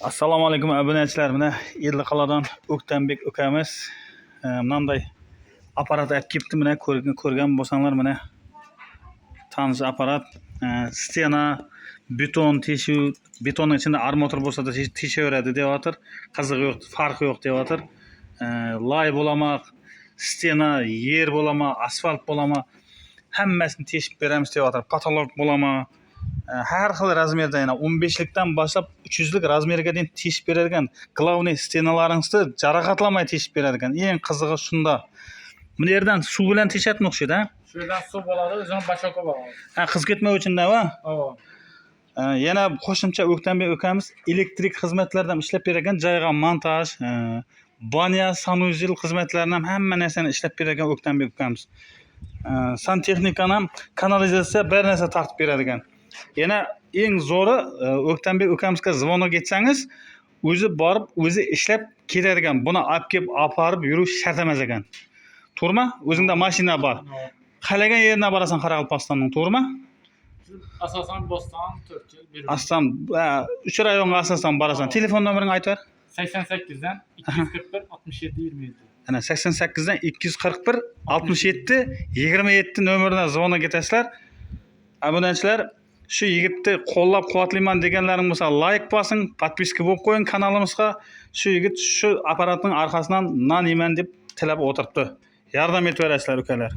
Assalomu alaykum, obunachilar. Mana Ellikqal'adan O'ktamбек ukamiz mынандай аппарат olib kelibdi. Mana ko'rgan bo'lsanglar, mana tanish apparat. Стена, beton teshuv, betonni ichida armatur bo'lsa da teshaveradi deyotir. Qizig'i yo'q, farqi yo'q deyotir. Loy bo'lama, стена, yer bo'lama, asfalt bo'lama, hammasini teshib beramiz deyotir. Потолок bo'lama, har xil размер da, yana 15 likdan boshlab 300 lik размер ga deyin teshib beradigan, главный стена laringizni jaraqatlamay teshib beradigan. Eng qizig'i shunda. Bu yerdan suv bilan teshadimi o'xshaydi, ha? Shu yerdan suv bo'ladi, o'zini бачок i bo'ladi. Ha, qizib ketmay uchun-da, va? Ova. Yana qo'shimcha O'ktamбек ukamiz elektrik xizmatlardan ham ishlab beradigan, joyga montaj, баня, санузел xizmatlarini ham, hamma narsani ishlab beradigan O'ktamбек ukamiz. Santexnikani ham, kanalizatsiya, bir narsa tortib beradigan. Yana eng zo'ri, O'ktamбек ukamizga звонок etsangiz, o'zi borib, o'zi ishlab ketadigan. Buni olib kelib, olib borib yurish shart emas ekan. To'g'rimi? O'zingda mashina bor. Ova. Xohlagan yerine borasan Qoraqalpog'istonning, to'g'rimi? Asosan Bo'ston, To'rtko'l, Beruni. Aslan, uch rayonga asosan borasan. Telefon nomeringni aytib ber. 88 dan 241 67 27. Ana 88 dan 241 67 27 nomerdan звонок etasizlar. Obunachilar, shu yigitni qo'llab quvvatlayman deganlaring bo'lsa, layk bosing, подписка bo'lib qo'ying kanalimizga. Shu yigit shu apparatning orqasidan non yeyman deb tilab o'tiribdi. Yordam etib berasizlar, ukalar.